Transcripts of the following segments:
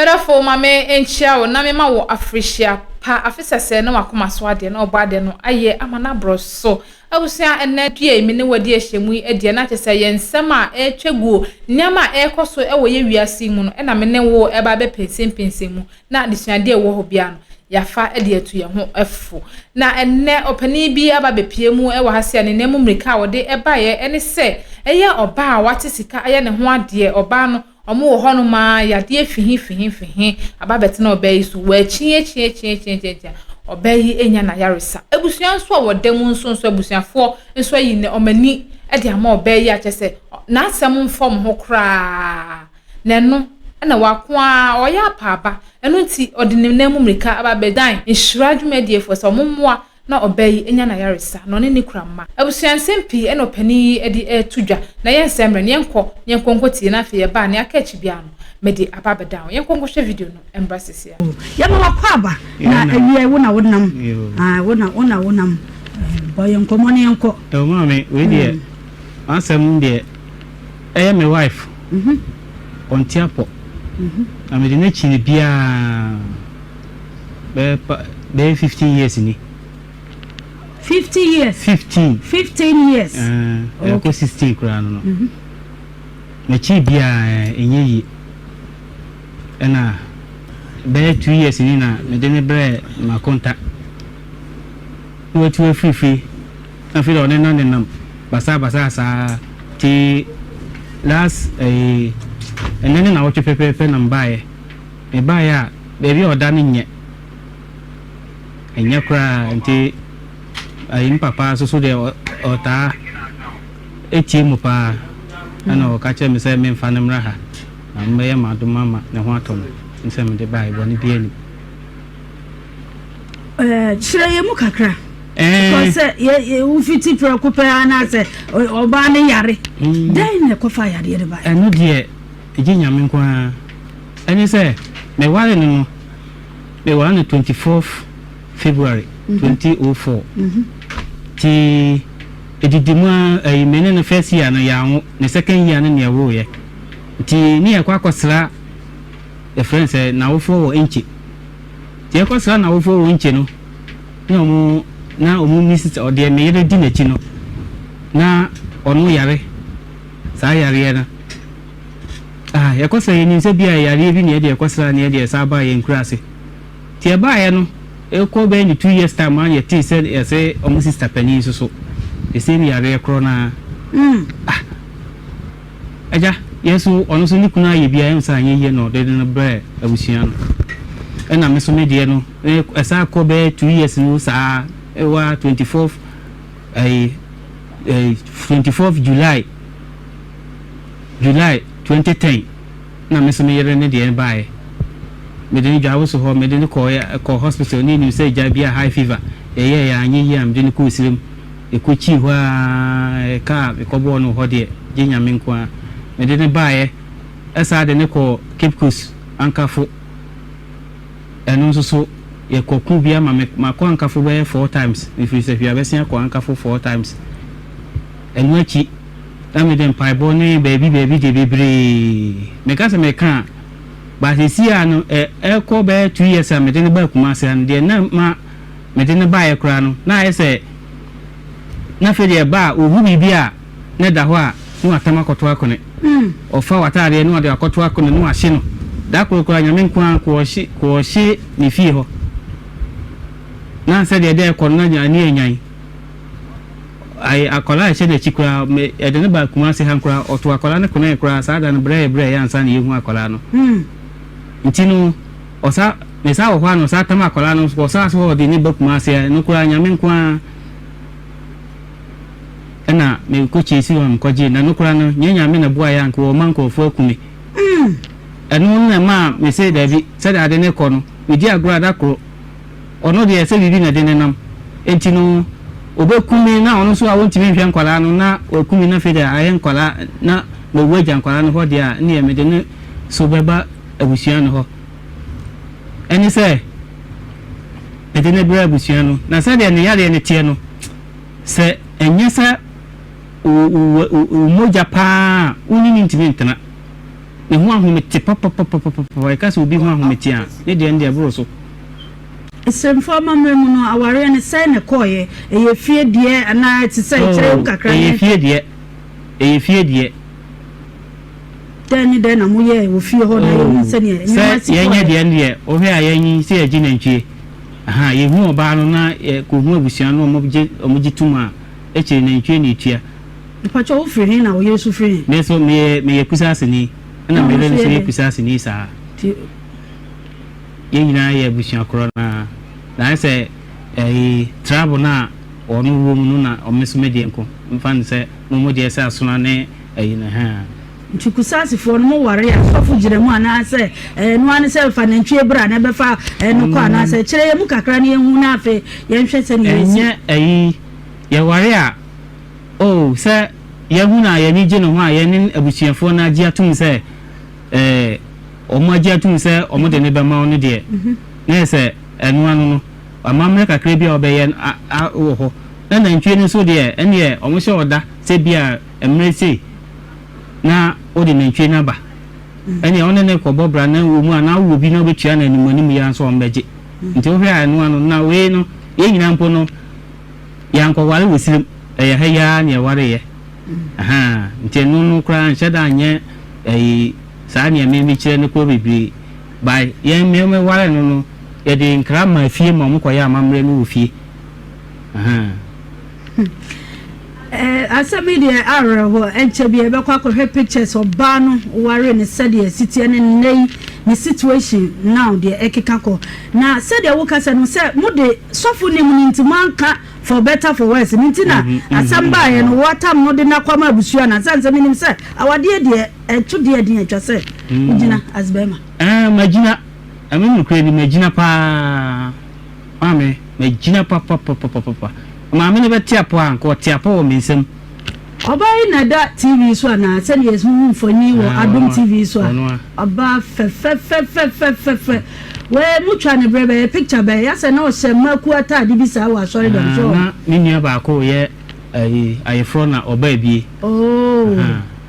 Medɔfo ma me nkyia wo na mema wo afirihyia pa afe sɛsɛɛ na wakoma so adeɛ na ɔbɔ adeɛ no ayɛ ama no aborɔ so. Abusua ɛnnɛ dua yi me ne wo adi ahyiamu yi deɛ na kyerɛ sɛ yɛn nsɛm a ɛretwa guo, nneɛma a ɛrekɔ so wɔ yɛ wiase yi mu no ɛna me ne wo ɛreba abɛpɛnsɛmpɛnsɛm mu na adesuadeɛ a ɛwɔ hɔ biara no yɛafa de atu yɛn ho fo. Na ɛnnɛ ɔpanin bi aba abɛpue mu wɔ ha sei a ne nan mu mmirika a ɔde baeɛ ne sɛ ɛyɛ ɔbaa a wate sika ayɛ ne ho adeɛ, ɔbaa no wɔwɔ hɔnom ara yadeɛ fihifihifihi aba abɛtena ɔbaa yi so, wɔakyiakyiakyiakyiakyia ɔbaa yi anya n'ayaresa. Abusua nso a wɔda mu nso nso abusuafoɔ nso ayi ne wɔn ani de ama ɔbaa yi a kyerɛ sɛ n'asɛm mfa wɔn ho koraa. Na ɛno na wako ara, ɔyɛ apaaba. Ɛno nti, ɔde ne nan mu mmirika aba abɛdan nhyira dwumadiefoɔ sɛ wɔmmoa na ɔbaa yi nya n'ayaresa na ɔne ne kura mma. Abusua nsɛm pii na ɔpanin yi de reto dwa, na yɛnsɛe mmerɛ no, yɛnkɔ na yɛnkɔ nkɔtie na afei yɛba a, nea aka akyi biara no, mede aba abɛdan wo. Yɛnkɔ nkɔhwɛ video no mmra seesei ara. Yɛma w'akwaaba na awia wo na wonam wo na wo na wonam bɔ yɛn nkɔmmɔ na yɛnkɔ. Ɛwɔ maame wei deɛ m'asɛm deɛ Ɛyɛ me wife ɔnte apɔ na mede no akyini biaa bɛyɛ pa bɛyɛ 15 years ni. 50 years. 15. 15 years. Ɛɛ ɛkɔ 16 koraa no no. M'akyi biaa ɛnyɛ yie ɛna bɛyɛ 2 years ni na mede no brɛɛ m'akonta na watu afiri fie. Afei deɛ ɔne no nenam basaa basaa saa nti last ɛyi ɛnɛ ne nawɔtwe pɛpɛɛpɛ na mebaeɛ. Mebaeɛ a baabi a ɔda no nyɛ ɛnyɛ koraa nti ayi me papa nso so deɛ ɔtaa ɛtie mu paa ɛna ɔka kyerɛ me sɛ memfa no mmra ha na mɛyɛ m'adom ama ne ho atɔ no sɛ mede baeɛ bɔne biara nnim. Kyerɛ yɛn mu kakra. Because sɛ yɛ wofiti prɛko pɛ anaasɛ ɔbaa no yare. Mm. Dɛn na ɛkɔfa yareɛ no baeɛ? Ɛno deɛ ɛgye Nyame nko ara. Ɛne sɛ meware no no, meware no 24th February 2004. Mm -hmm. Ti ɛdidi mu a ɛyi me ne no first year no yɛanwo, ne second year no ne ɛwoeɛ. Nti ne yɛkɔ akɔsra yɛfrɛ no sɛ n'awofoɔ wɔ Nkye. Nti yɛkɔsra n'awofoɔ wɔ Nkye no, na ɔmo na ɔmo ni sista ɔdeɛ me yere di n'akyi no, na ɔno yare saa yareɛ no. Ah, yɛkɔsra yɛnim sɛ bi a yareɛ bi na yɛde yɛkɔsra na yɛde ɛsan baa yɛn kura ase. Nti ɛbaeɛ no, ɛkɔ bɛyɛ ne 2 years time a yɛtee sɛ yɛsɛ ɔmo sista panin nso so the same yareɛ korɔ no ara. Ah, Agya, yɛn nso, ɔno nso ne kunu ayɛ bi a ɛnsɛ anyɛ yie na ɔde no brɛɛ abusua no. Ɛna me nso me deɛ no, ɛsan kɔ bɛyɛ 2 years no saa, ɛwɔ 24th, ɛyi, ɛyi, 24th July 2010, na me nso me yere ne deɛ baeɛ. Mede no dwa so hɔ, mede no kɔɔ kɔ hospital, ne nim sɛ gya bi a high fever, yɛyɛɛ yɛ anyɛ yie a mede no kɔɔ sirem. Ɛkɔkyii hɔ ara, ɛka a mekɔbɔɔ no wɔ hɔ deɛ, gye Nyame nko ara. Mede no baeɛ, ɛsan de no kɔɔ Cape Coast, Ankafo. Ɛno nso so, yɛkɔ ko bi ama me, makɔ Ankafo bɛyɛ four times. Mefiri Sahwi abɛsen akɔ Ankafo four times. Ɛno akyi, na mede mpaebɔ ne baabi baabi deɛ bebree. Meka sɛ meka a, but seesei a no, ɛ, ɛrekɔ bɛyɛ 2 years a mede no baa Kumasi ha no deɛ, na ma mede no baeɛ koraa no, na ayɛ sɛ na afei deɛ ɛba a, ɔhu biribi a na ɛda hɔ a, na watam akɔto akone. Ɔfa w'ataadeɛ na ɔde akɔto akone na wahye no. Da koro koraa, Nyame nko ara kɔɔhye, kɔɔhye ne fie hɔ. Na sɛdeɛ ɛda ɛkɔ no, na ani anyan. Ayi, akwadaa a ɛhyɛ n'akyi koraa, me, yɛde no baa Kumasi ha koraa, ɔto akwadaa no konee koraa, saa da no brɛɛ brɛɛ yɛ ansa na yɛhu akwadaa no. Nti no, ɔsa, me sa wɔ hɔ a na ɔsa tam akwadaa no, ɔsa so hɔ ɔde ne ba Kumasi ha, ɛno koraa Nyame nko ara ɛna mekɔ kyesi hɔ a mekɔgye, na ɛno koraa no, nyɛ Nyame na ɛboa yɛ a, anka wɔma nkurɔfoɔ aku me. Ɛno no na ɛmaa me se daabi, sɛdeɛ ade no rekɔ no, medi agorɔ a da koro, ɔno deɛ sɛ biribi na ɛde no nam, enti no ɔbɛku me na ɔno nso a ɔntumi nhwɛ nkwadaa no na waku me na afei deɛ ayɛ nkwadaa na mawu agya nkwadaa no hɔ deɛ a, ɛnneɛ mede no so bɛba abusua no hɔ. Ɛne sɛ mede no brɛ abusua no, na sɛdeɛ ne yareɛ no teɛ no, sɛ ɛnyɛ sɛ wo mogya paa a, wo ne no ntumi ntena. Ne ho ahomete papapapapapa. Yɛka sɛ obi ho ahomete a, ne deɛ no deɛ ɛboro so. Nsɛmfua amammerɛ mu no, awareɛ no sɛn na ɛkɔeɛ? Ɛyɛ fie deɛ anaa ɛte sɛ kyerɛ mu Oh, kakra ɛyɛ ne. fie deɛ. Ɛyɛ fie deɛ. Dɛn ne dɛn na moyɛɛ wɔ fie hɔ na yɛhu Oh, sɛdeɛ sɛ nneɛma si yɛnyɛ kɔeɛ? deɛ no deɛ, wohwɛ a yɛnyi sɛ yɛgye nantwie. Aha, yɛhu ɔbaa no na yɛkɔhu abusua no wɔgye wɔgye tom a, akyire nantwie na ɛtua. Mpakyɛw wo firi he na wo yere nso firi he? Me nso meyɛ meyɛ Kusaaseni ɛna Na me ɔno yere nso nso yɛ yɛ dɛn? Kusaaseni saa. Nti. Yɛn nyinaa yɛ abusua korɔ no ara. Na ayɛ sɛ ɛyi tribe no a ɔno wɔ mu no na ɔme nso me deɛ nko. Mfa no sɛ mo mo deɛ sɛ Asona ne ɛyi no ɛhɛn. Nti Kusaasifoɔ no mo ware a sɔfo gyina mu anaa sɛ ɛno ara ne sɛ fa nantwie bra na ɛbɛfa ɛno kɔ anaa sɛ kyerɛ yɛn mu kakra na yɛnhu na afei yɛnhwɛ sɛdeɛ yɛsi. Ɛnyɛ ɛyi yɛware a Oh, sɛ yɛahu no a yɛn ani gye ne ho a yɛne abusuafoɔ no agye atom sɛ eh, wɔn agye atom sɛ wɔn de no bɛma wo no deɛ, na yɛ sɛ ɛno ano no, amammerɛ kakra bi a wɔbɛyɛ no a, a, wɔ hɔ. Na nantwie no nso deɛ, ɛnneɛ wɔhyɛ ɔda sɛ bi a mmerɛ sei na wode nantwie no aba. Ɛnneɛ wo ne no rekɔbɔ bra na wɔ mu a na wowɔ bi na wobɛtua no animuanim yi ara nso wɔbɛgye. Nti wohwɛ a ɛno ano no, na wei no, yɛn nyinaa mpo no, Yɛankɔware wɔ serem, ɛyɛ ha yi ara na yɛwareeɛ. Ahaa, nti ɛno no koraa nhyɛ da nyɛ ɛyi saa nea me mekyerɛ no koraa bebree. By yɛn me me ware no no, yɛde nkra maa fie ma wɔkɔyɛ amammerɛ no wɔ fie. Ahaa. Eh, asɛm yi deɛ awerɛhoɔ. Ɛnkyɛ bi yɛbɛkɔ akɔhwɛ pictures ɔbaa no ware no sɛdeɛ ɛsi teɛ ne nnɛ yi ne situation now deɛ ɛkeka kɔ. Na sɛdeɛ wokasa no sɛ mode sɔfo nim no nti moanka for better for worse no nti na asɛm baeɛ no woatam no de no akɔ ama abusua no ansa sɛ menim sɛ awadeɛ deɛ ɛto deɛ den atwa sɛ wogyina as bɛrima. Ɛɛ magyina, ɛno nokorɛ ni magyina paa. Maame, magyina papapapapapa. Maame no bɛte apɔ a, anka ɔte apɔ wɔ me nsam. Ɔbaa yi na ɛda TV so anaa? Sɛdeɛ yɛhu mfonin wɔ Adom TV so a. Ɔbaa fɛfɛfɛfɛfɛfɛ. Wei mo twa ne berɛ bɛyɛ picture bɛyɛ yasɛ na ɔhyɛ mmakuo ataade bi saa wɔ asɔre dɛm so. Na me nua baako reyɛ ayi ayeforɔ na ɔbaa bie. Oh.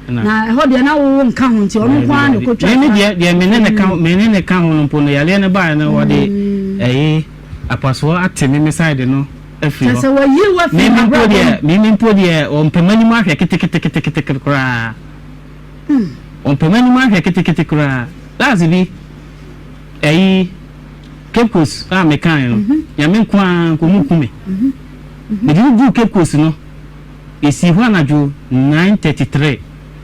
Na ɛhɔ deɛ na wowo nka ho nti ɔno nko ara na ɛkɔtwa saa. Meme deɛ deɛ me ne ne ka me ne ne ka ho no mpo no yareɛ no baeɛ no wɔde ɛyi apasoɔ ate me me side no afiri hɔ. Kyerɛ sɛ wɔayi wo afiri Meme mpo n'abrabɔ deɛ mu. meme mpo deɛ ɔmpɛ m'anim ahwɛ keteketekete koraa. Ɔmpɛ m'anim ahwɛ ketekete koraa. Last bi ɛyi Cape Coast a mekaeɛ no Nyame nko ara nka ɔmu ku me. Mede no duu Cape Coast no. Yɛsii hɔ anadwo 9:33.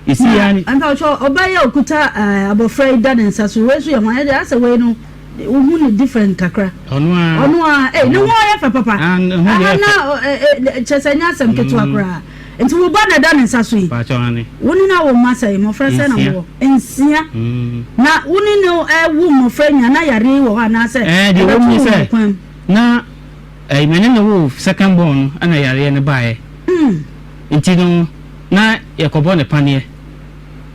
Yɛsii ara ne. Na mpakyɛw ɔbaa yi a okuta abɔfra yi da ne nsa so wei nso yɛ hwan ɛdeɛ asɛ wei no wohu no different kakra. Ɔno ara. Ɔno ara ee ne ho yɛ fɛ papa. Ah ne ho yɛ fɛ. Aha na kyɛ sɛ nyɛ asɛm ketewa koraa nti wo ba na ɛda ne nsa so yi. Mpakyɛw ane. Wo ne no awo mma sɛn mmɔfra sɛn na mowɔ? Nsia. Na wo ne no ɛwo mmɔfra nyinaa na yareɛ yi wɔ hɔ anaasɛ ɛbɛto wo wɔ kwan mu? Na. Ɛy me ne no woo second born no ɛna yareɛ no baeɛ nti no na yɛkɔbɔ no paneɛ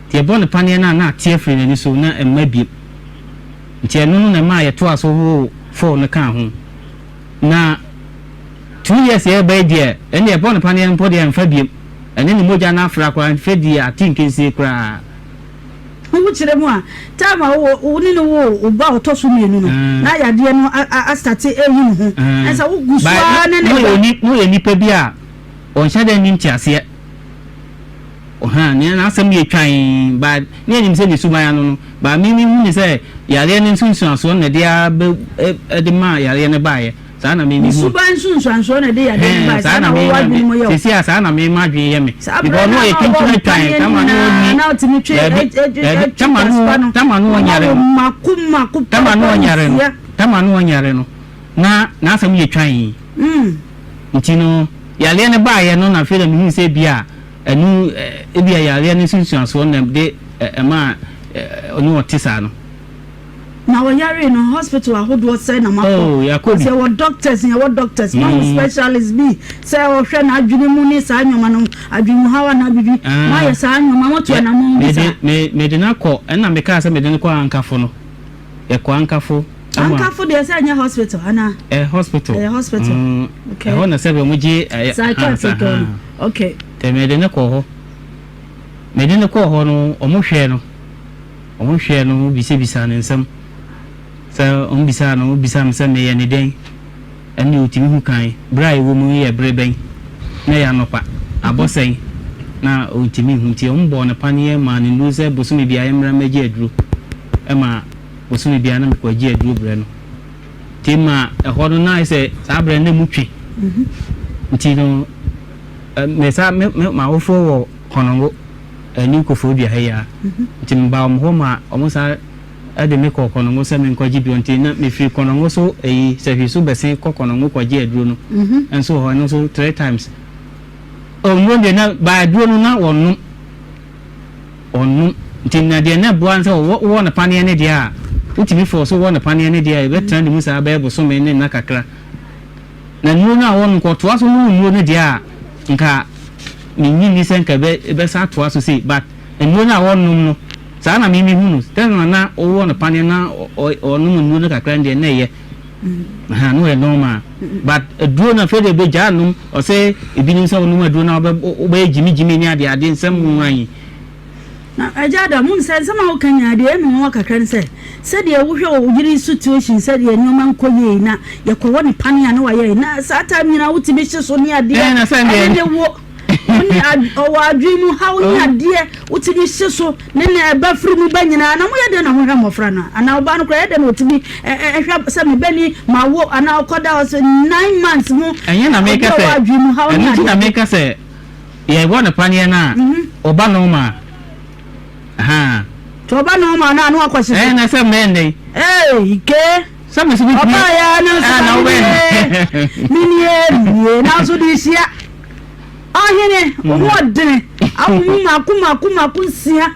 nti yɛbɔ no paneɛ no a na ate afiri n'ani so na ɛmma biom nti ɛno no na ɛmaa yɛtoaa so woo four no kaa ho na 2 years yɛreba yi deɛ ɛnde yɛbɔ no paneɛ mpo deɛ ɛmfa biom ɛne ne mogya no afra koraa mfɛ deɛ ate nkensie koraa. Wo kyerɛ mu a, time a wo wo ne no woo wo ba a ɔtɔ so mmienu no, na yadeɛ no astate reyi ne ho. Ɛnsa wo gu so ara ne ne ba. Na ɔyɛ nipa bi a ɔnhyɛ da nni nteaseɛ. Ɔhaa, nea n'asɛm yɛ twann, but ne yɛnim sɛ ne suban ano no, but me mehu ne sɛ yareɛ no nsunsuansoɔ na ɛde abɛ ɛde maa yareɛ no baeɛ. Saa na me Ne mehu. suban nsunsuansoɔ na ɛde yadeɛ no Ɛhɛn, baeɛ. saa Saa na na me wo w'adwene mu yɛ wo. Seesei a saa na me m'adwene yɛ me. Saa berɛ Because no ɔno a ɔyɛ na ɔbɔ twintwini mpaeɛ twan, no tama no nyinaa ɔnni na ɔtumi twe daabi, ɛ- ɛ- daabi, ɛ- twe tama no gaspa no. tama no Ɔma ɔnyare wo no. mako mako Tama no pɛpɛ ɔnyare no, nsia. tama no ɔnyare no, na n'asɛm yɛ twan. Nti no, yareɛ no baeɛ no na afei na mehuu sɛ ebia ɛno ɛ, ebia yareɛ no nsunsuansoɔ na ɛde ɛ, ɛmaa ɛ, ɔne ɔte saa no. Na ɔyaree no hospital ahodoɔ sɛn na moakɔ? Oh, yɛakɔ Because bi. yɛwɔ doctors, yɛwɔ doctors, moahu specialist bi sɛ ɔhwɛ n'adwene mu ne saa nneɛma no, adwenemuhaw anaa biribi, Ah. moayɛ saa nneɛma, moatu Yɛ- anammɔn bi mede saa? me mede no akɔ ɛna mekaa sɛ mede no kɔ Ankafo no. Yɛkɔ Ankafo ɛma Ankafo deɛ sɛ ɛnyɛ hospital anaa? ɛ hospital. Ɛyɛ hospital. Okay. Ɛhɔ na sɛbe wɔn gye ɛyɛ Psychiatric ha hɔ no. Okay. Tɛ mede no kɔɔ hɔ. Mede no kɔɔ hɔ no, wɔn hwɛɛ no. Wɔhwɛɛ no bisabisaa no nsɛm. Sɛ wɔbisaa no, wɔbisaa me sɛ meyɛ no dɛn? Ɛno deɛ ɔtumi hu kan. Berɛ a yɛwɔ mu yi yɛ bere bɛn? Na ɛyɛ anɔpa. Abɔ sɛn? Na ɔntumi nhu. Nti wɔbɔɔ no paneɛ maa no nnuro sɛ bosome biara yɛmmra mmɛgye aduro. Ɛma bosome biara na mekɔgye aduro brɛ no. Nti ma ɛhɔ no na ayɛ sɛ saa berɛ no na ɛmu twe. Nti no me saa me me m'awofoɔ wɔ Konongo ne Koforidua ha yi ara. Nti mebaa wɔn hɔ ma wɔn saa de me kɔɔ Konongo sɛ menkɔgye duro. Nti na mefiri Konongo so ɛyi Sahwi so bɛsen kɔ Konongo kɔgye aduro no nso wɔ hɔ. Ɛno nso three times. Oh nnuro deɛ na ba aduro no na wɔnnom. Ɔnnom. Nti na deɛ na ɛboa ne sɛ wowɔ wowɔ no paneɛ no deɛ a, wotumi fɔɔ so wɔ no paneɛ no deɛ a, ɛbɛtena ne mu saa bɛyɛ bosome ne nna kakra. Na nnuro no a wɔnom, nka ɔtoa so nom nnuro no deɛ a, nka mennye nni sɛ nka ɛbɛ ɛbɛsan atoa so sei. But nnuro no a wɔnom no, saa na me mehu no. Sɛ na na wowɔ no paneɛ na ɔ ɔnom nnuro no kakra no deɛ, na ɛyɛ. Ahaa na ɔyɛ normal but aduro no afei deɛ bɛgyaa nom ɔsɛ ebinom sɛ wonom aduro no a wobɛyɛ gyimi gyimi ne adeɛ adeɛ nsɛm nwura yi. Na agya Adam wohu sɛ nsɛm a woka nyinaa deɛ ɛyɛ me nwanwa kakra ne sɛ sɛdeɛ wohwɛ wo yere situation sɛdeɛ nneɛma nkɔ yie na yɛkɔwɔ ne pane a na wayɛ yi na saa time nyinaa wotumi hye so ne adeɛ ɛne ne wo Wo ne ad ɔwɔ adwene mu haw ne adeɛ wotumi hye so ne ne ɛba firi mu ba nyinaa na moyɛ dɛn na mohwɛ mmɔfra no anaa ɔbaa no koraa ɛyɛ dɛn na ɔtumi hwɛ sɛ me ba ni mawo anaa ɔkɔda hɔ sɛ 9 months mu Ɛnyɛ na obi meka a sɛ ɔwɔ adwene mu haw ne ɛno nti na adeade. meka sɛ yɛwɔ no paneɛ no a ɔba normal ahaa. Nti ɔba normal no a na wakɔhye so. Ɛɛ na sɛ mɛyɛ ndɛn. Ee kee. Sɛ me so me Ɔbaa yɛ a nanso ɛɛ na na wobɛyɛ menie menie menie nanso de hyia. Ɔhene, wo ho ɔdene, awo mu mako mako mako nsia.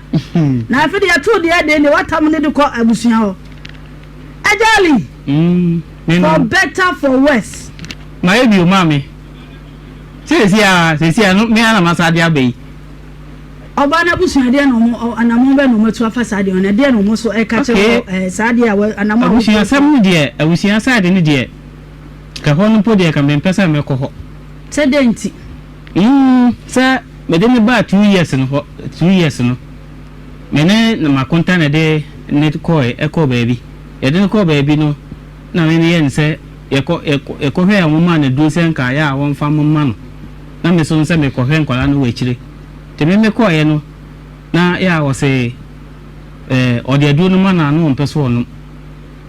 Na afei deɛ ɛtoo deɛ ɛden deɛ watam ne de kɔ abusua hɔ. Agya Ali, for better for worse. Mayɛ bio maame. Seesia a seesia no me ara na masa de aba yi. Ɔbaa no abusua deɛ na ɔmo anamɔn bɛn na ɔmo atu afa saa deɛ ɔno ɛdeɛ na ɔmo nso ɛka kyerɛ Okay. wɔ ɛɛ saa deɛ a wɔ anamɔn a Abusua wɔtu asɛm no deɛ abusua side no deɛ ka hɔ no mpo deɛ ka mempɛ sɛ mɛkɔ hɔ. Sɛ dɛn nti? Mm sɛ mede no baa 2 years no hɔ 2 years no me ne m'akonta na ɛde ne kɔɛ ɛkɔɔ baabi yɛde no kɔɔ baabi no na me meyɛ no sɛ yɛkɔ yɛkɔ yɛkɔhwɛ a wɔn maa no aduro sɛ nka ayɛ a wɔmfa mma no na me so no sɛ mekɔhwɛ nkwadaa no wɔ akyire nti me mekɔɔeɛ no na yɛ a ɔse ɛɛ ɔde aduro no ma no a na ɔmpɛ so ɔnom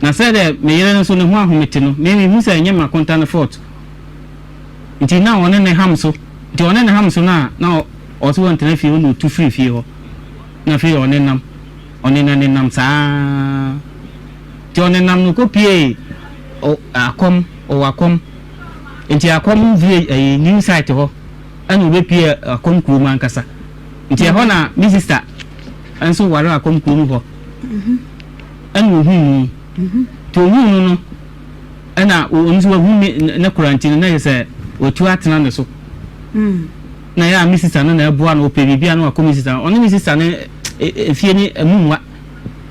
na sɛ dɛ me yere no nso ne ho ahomete no me mehu sɛ ɛnyɛ m'akonta no fault nti na ɔne ne ham so nti ɔne ne ham so no a na ɔse wɔntena fie hɔ na ɔtu firi fie hɔ na afei ɔne nam ɔne na ne nam saa nti ɔne nam no kɔpie akɔm ɔwɔ akɔm nti akɔm village ɛyi new site hɔ ɛna ɔbɛpie akɔm kurom ankasa nti ɛhɔ na me sister nso ware akɔm kurom hɔ ɛna ohun no nti ohun no no ɛna ɔno nso wahu ne ne kora nti no na yɛ sɛ watu atena ne so na yɛ a me sister no na ɛboa no ɔpɛ biribi a na wakɔ me sister ɔne me sister no efie ne ɛmu nwa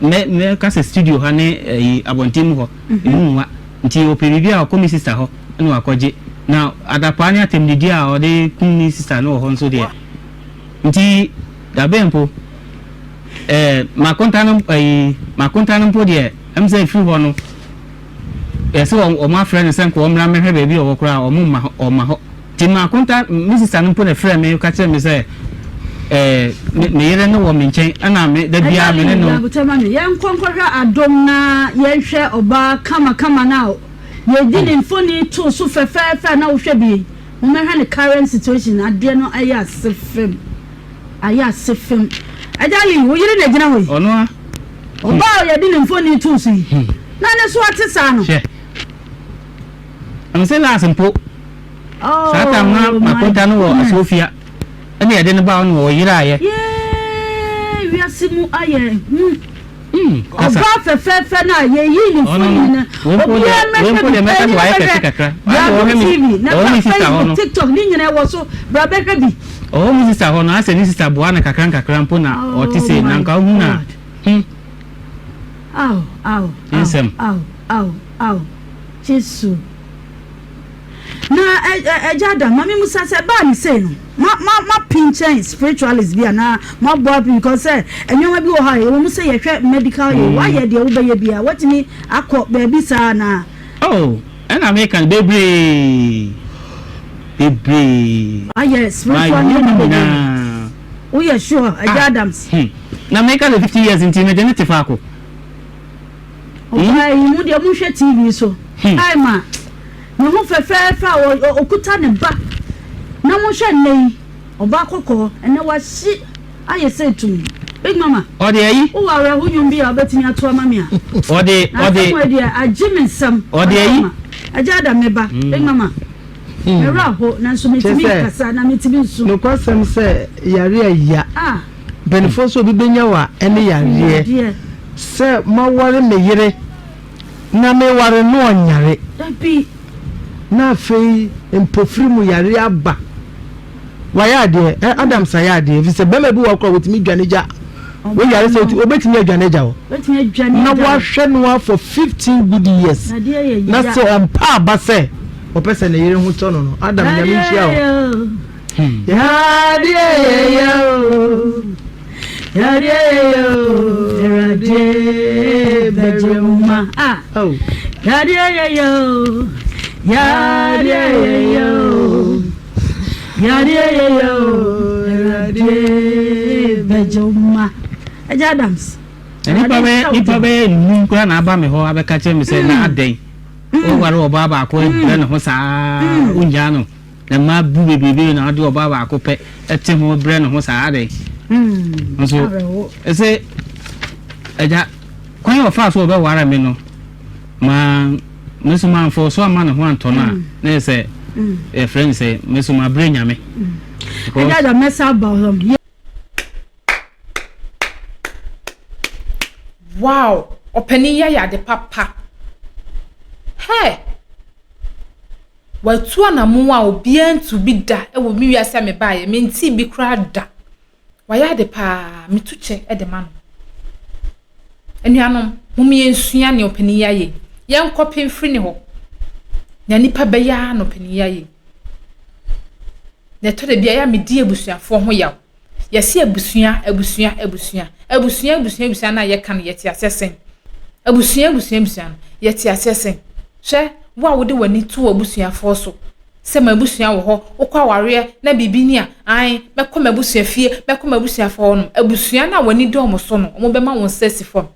mɛ mɛ kasa studio ha ne ɛyi abɔnten mu hɔ ɛmu nwa nti ɔpɛ biribi a ɔkɔ me sister hɔ ɛna wakɔgye na adapaa ne atɛmdidi a ɔde kum me sister no wɔ hɔ nso deɛ nti dabe mpo makonta no ɛyi makonta no mpo deɛ ɛm sɛ efiri hɔ no yɛsɛ wɔn afrɛ no sɛ nka wɔn mmra mmɛhwɛ baabi a ɔwɔ koraa wɔn mma hɔ ɔmma hɔ nti makonta me sister no mpo na frɛ me ka kyerɛ me sɛ me yere no wɔ me nkyɛn ɛna me da biara me ne no. Abotɛ ma me yɛn nkɔ nkɔhwɛ adom na yɛnhwɛ ɔbaa kamakama na yɛdi ne mfoni to so fɛfɛɛfɛ na wohwɛ bi wɔmɛhwɛ ne current situation adeɛ no ayɛ ase fam ayɛ ase fam agya yi wo yere na gyina hɔ yi ɔno a ɔbaa a yɛde ne mfoni to so yi na ne so ate saa no. Hwɛ ɛm sɛ last mpo saa tam na makonta no wɔ asuofia ɛna yɛde no baa ɔno ɔyere ayɛ. Yee wiase mu ayɛ hu. Ɔbaa fɛfɛɛfɛ no a yɛyi ne mfoni no obiara mmɛhwɛ bi ɛni bɛhwɛ Adom TV na bra Facebook, TikTok ne nyinaa ɛwɔ so bra bɛhwɛ bi. Ɔwɔ me sister hɔ no asɛ ne sister boa no kakra nkakra mpo na ɔte sei na nka wohu na Aw aw aw Nsɛm. aw aw aw Jesu. Na Agya Adam, ma me musa sɛ, ɛbaa ne sei no, ma ma ma pinkyɛn spiritualist bi anaa ma bɔ api because sɛ nneɛma bi wɔ hɔ a ɛwɔ mu sɛ yɛhwɛ medical yɛ wayɛ deɛ wobɛyɛ biara watumi akɔ baabi saa anaa? Oh, ɛna meka no bebree, bebree. Wayɛ spiritual Mayɛ nneɛma ne bebree. nyinaa. Woyɛ sure, Agya Ah, Adams? hmm. Na meka sɛ 50 years nti mede ne te faako. Ɔbaa yi, mo deɛ monhwɛ TV so. Time a ne ho fɛfɛɛfɛ a ɔkuta ne ba na monhwɛ nnɛ yi, ɔbaa kɔkɔɔ, ɛnnɛ wahye ayɛ sɛ tumm. Big Mama, Ɔde ayi. wowɔ awerɛho nnwom bi a wobɛtumi ato ama me a? Ɔde, Na ɔde. asɛm wei deɛ agye me nsam. Ɔde ayi. Ɔdawoma, Agya Adam me ba, Big Mama, me werɛ aho nanso mentumi Kyerɛ sɛ, nkasa na mentumi nsu. Nokwasɛm sɛ yare a ya. Ah. Mpaninfoɔ sɛ obi bɛnya wo a ɛne yareɛ. Yadeɛ. Sɛ maware me yere na meware no ɔnyare. Dabi. Na afei mpofiri mu yareɛ aba. Wayɛ adeɛ ɛ Adams ayɛ adeɛ ɛfiri sɛ bɛrima bi wɔ hɔ koraa wɔtumi dwane gya wo yare sɛ wɔbɛtumi adwane agya wo na wahwɛ no ara for 15 good years na sɛ ɔmpa aba sɛ ɔpɛ sɛ ne yere ho tɔ no no Adam nyame nhyira wo. Yadeɛ yɛ ya o. Yadeɛ yɛ ya o. Awurade bɛgye wo ma. Ah. Yadeɛ yɛ ya o. Yadeɛ yɛ ya o. Yadeɛ yɛ ya o. Awurade bɛgye wo ma. Agya Adams. Nipa bɛyɛ nipa bɛyɛ num koraa na aba me hɔ abɛka kyerɛ me sɛ na adɛn woware ɔbaa baako brɛ ne ho saa wonyaa no. Na mmaa bu bebrebe na ɔde ɔbaa baako pɛ te ho brɛ ne ho saa adɛn? Nso ɛsɛ agya kwan a ɔfaa so ɔbɛware me no ma me nso manfɔ so ama ne ho antɔ no a na yɛ sɛ yɛfrɛ no sɛ me nso mabrɛ nyame. Agya agya mɛsa aba hɔ. Wow ɔpanin yi ayɛ ade papa hey. Watu anamon a obiara ntuu bi da wɔ me wiase a mebaeɛ, mentee bi koraa da. Wayɛ ade paa, metu kyɛ de ma no. Anuanom, mom yɛnsua nea ɔpanin yi ayɛ yi. Yɛnkɔpe mfiri ne hɔ. Nea nipa bɛyɛ ara na ɔpanin yi ayɛ yi. Na ɛtɔ da bi a, ɛyɛ a medi abusuafoɔ ho yaw. Yɛse abusua, abusua, abusua. Abusua, abusua, abusua no a yɛka no, yɛte aseɛ sɛn? Abusua, abusua, abusua no, yɛte aseɛ sɛn? Hwɛ, wo a wode w'ani to w'abusuafoɔ so sɛ m'abusua wɔ hɔ, wokɔ awareɛ na biribi ni a, ae, mɛkɔ m'abusua fie, mɛkɔ m'abusuafoɔ hɔnom. Abusua no a w'ani da wɔn so no, wɔbɛma wo nsa asi fam.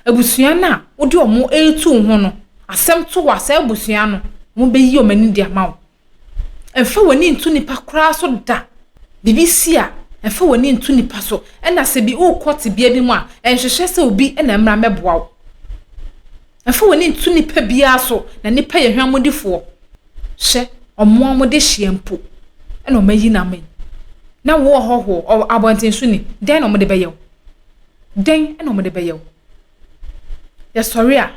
Abusua no a wode wɔn retu wo ho no, asɛm to wo a, saa abusua no, wɔbɛyi wɔn ani de ama wo. Mfa w'ani nto nipa koraa so da. Biribi si a, mfa w'ani nto nipa so. Ɛna sɛ bi wokɔ tebea bi mu a, nhwehwɛ sɛ obi na mmra mmɛboa wo. Mfa w'ani nto nipa biara so, na nipa yɛ hwammɔdifoɔ. Hwɛ, wɔn a wɔde hyeɛ mpo na wɔayi no ama yi. Na wo ɔhɔhoɔ, abɔntensoni, dɛn na wɔde bɛyɛ wo? Dɛn na wɔde bɛyɛ wo? Yɛsɔre a,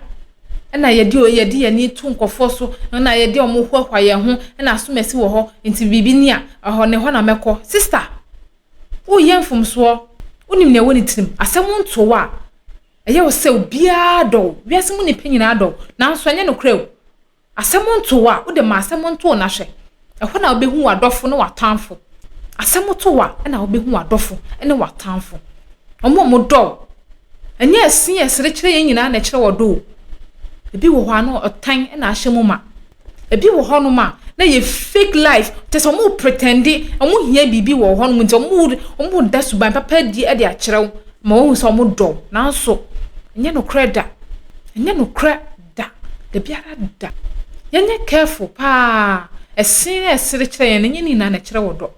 ɛna yɛde yɛde yɛn ani to nkurɔfoɔ so, ɛna yɛde wɔn hoahoa yɛn ho, ɛna asomasi wɔ hɔ, nti biribi ni a, ɛhɔ ne hɔ na mɛkɔ. Sista, woreyɛ mfomsoɔ, wonim nea ɛwɔ ne tirim, asɛm nto wo a, ɛyɛ wo sɛ obiara dɔ wo, wiase mu nnipa nyinaa dɔ wo, nanso ɛnyɛ nokorɛ o. Asɛm nto wo a, wode ma asɛm nto wo na hwɛ. Ɛhɔ na wobɛhu w'adɔfo ne w'atamfo. Asɛm to wo a, ɛna wobɛhu w'adɔfo ne w'atamfo. Wɔn a wɔdɔ wo. Ɛnyɛ ɛse a ɛsere kyerɛ yɛn nyinaa na ɛkyerɛ ɔdɔ o. Ebi wɔ hɔ a na ɔtan na ahyɛ mu ma. Ebi wɔ hɔnom a na yɛ fake life, kyerɛ sɛ wɔn pretende, wɔn hia biribi wɔ hɔnom nti wɔn wɔn da suban papa adi de akyerɛ wo ma wɔahu sɛ wɔn dɔ wo. Nanso, ɛnyɛ nokorɛ da. Ɛnyɛ nokorɛ da, dabiara da. Yɛnyɛ careful paa, ɛse a ɛsere kyerɛ yɛn no, ɛnyɛ ne nyinaa na ɛkyerɛ ɔdɔ.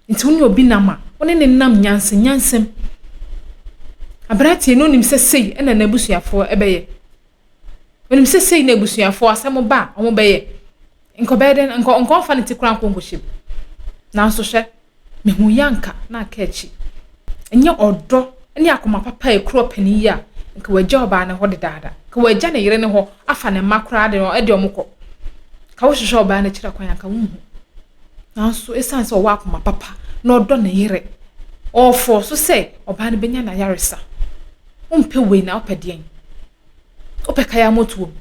Nti wo ne obi nam a, wo ne no nam nyansa nyansam. Aberanteɛ no nim sɛ sei na n'abusuafoɔ bɛyɛ. Onim sɛ sei na abusuafoɔ asɛm ba a wɔbɛyɛ. Nka ɔbɛyɛ dɛn? Nka nka ɔmfa ne ti koraa nkɔ nkɔhyɛ mu. Nanso hwɛ, Mehu yɛ anka na aka akyi. Ɛnyɛ ɔdɔ ne akoma papa a ɛkura ɔpanin yi a, nka wagya ɔbaa no hɔ dedaada. Nka wagya ne yere no hɔ afa ne mma koraa de de wɔn kɔ. Nka wohwehwɛ ɔbaa no akyiri kwan a, nka wonhu. Nanso ɛsiane sɛ ɔwɔ akoma papa na ɔdɔ ne yere, ɔɔfɔɔ so sɛ ɔbaa no bɛnya n'ayaresa. Wompɛ wei na wopɛ deɛn? Wopɛ kaya motoɔ mu.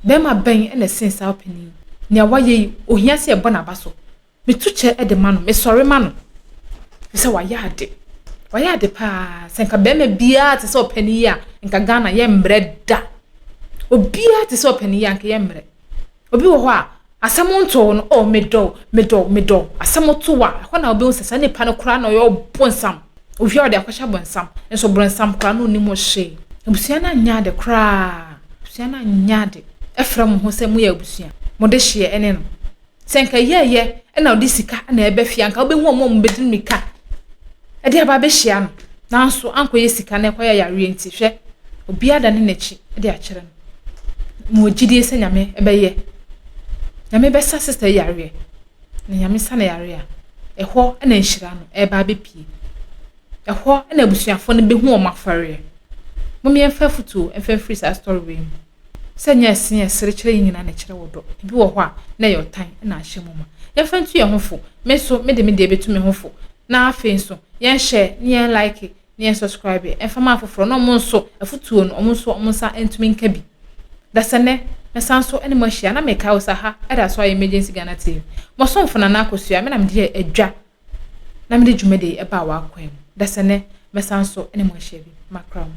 Bɛrima bɛn na ɛsen saa ɔpanin yi? Nea wayɛ yi, ohia sɛ yɛbɔ n'aba so. Metu kyɛ de ma no, mesɔre ma no, efisɛ wayɛ ade. Wayɛ ade paa. Sɛ nka barima biara te sɛ ɔpanin yi a, nka Ghana yɛmmrɛ da. Obiara te sɛ ɔpanin yi a, nka yɛmmrɛ. Obi wɔ hɔ a, asɛm ntoo no, oh, medɔ wo, medɔ wo, medɔ wo. Asɛm to wo a, ɛhɔ na wobɛhu sɛ saa nipa no koraa na ɔyɛ ɔbonsam. Owie a ɔde akɔhyɛ bonsam. Nso bronsam koraa na ɔnnim ho hwee. Abusua no anyɛ ade koraa. Abusua no anyɛ ade. Ɛfrɛ mo ho sɛ moyɛ abusua. Mo dehyeɛ ɛne no. Sɛ nka ɛyɛɛyɛ na ɔde sika na ɛba fie a, nka wobɛhu wɔn a wɔbɛdi mmirika de aba abɛhyia no. Nanso ankɔyɛ sika na ɛkɔyɛ yareɛ nti, hwɛ, obiara dane n'akyi de akyerɛ no. Mewɔ gyidie sɛ Nyame bɛyɛ. Nyame bɛsa sista yi yareɛ. Na Nyame sa no yareɛ a, ɛhɔ na nhyira no ɛreba abɛpie. Ɛhɔ na abusuafoɔ no bɛhu wɔn afɔreɛ. Mom yɛmfa afutuo mfa mfiri saa story wei mu. Sɛ nyɛ ɛse a ɛsere kyerɛ yɛn nyinaa na ɛkyerɛ ɔdɔ. Ebi wɔ hɔ a, na ɛyɛ ɔtan na ahyɛ mu ma. Yɛmfa ntu yɛn ho fo. Me nso, mede me deɛ bɛtu me ho fo. Na afei nso, yɛn share ne yɛn like ne yɛn subscribe mfa ma afoforɔ na wɔn nso, afutuo no, wɔn nso wɔn nsa ntumi nka bi. Dasɛnnɛ, mɛsan nso ne mo ahyia na mekae wo sɛ ha da so ayɛ Emergency Ghana TV. Mo somfo Nana Akosua, me na mede adwa na mede dwumadi yi baa w'akwan mu. Dasɛnnɛ, mɛsan nso ne mo ahyia bi. Makra mo.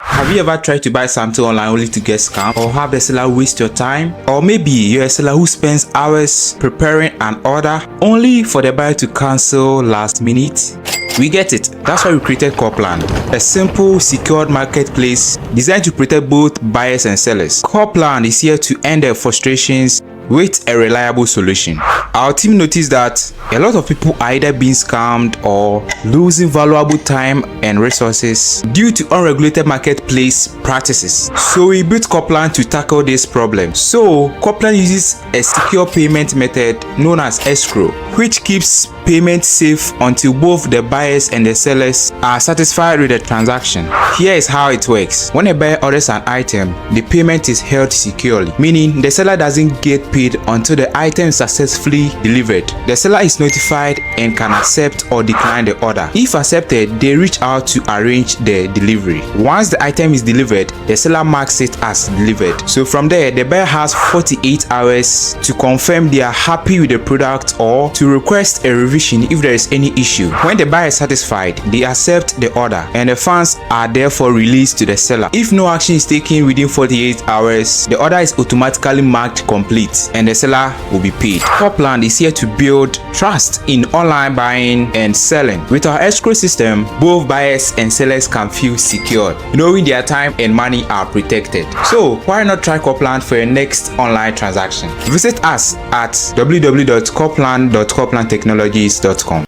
Have you ever tried to buy something online only to get scammed or have the seller waste your time? Or maybe you're a seller who spends hours preparing an order only for the buyer to cancel last minute? We get it. That's why we created Corplan, a simple, secured marketplace designed to protect both buyers and sellers. Corplan is here to end the frustrations with a reliable solution. Our team noticed that a lot of people are either being scammed or losing valuable time and resources due to unregulated marketplace practices. So we built Corplan to tackle this problem. So Corplan uses a secure payment method known as escrow, which keeps payment safe until both the buyers and the sellers are satisfied with the transaction. Here is how it works. When a buyer orders an item, the payment is held securely, meaning the seller doesn't get paid until the item is successfully delivered. The seller is notified and can accept or decline the order. If accepted, they reach out to arrange the delivery. Once the item is delivered, the seller marks it as delivered. So from there, the buyer has 48 hours to confirm they are happy with the product or to request a revision if there is any issue. When the buyer is satisfied, they accept the order and the funds are therefore released to the seller. If no action is taken within 48 hours, the order is automatically marked complete and the seller will be paid. Copland is here to build trust in online buying and selling. With our escrow system, both buyers and sellers can feel secured, knowing their time and money are protected. So why not try Copland for your next online transaction? Visit us at www.copland.coplandtechnologies.com.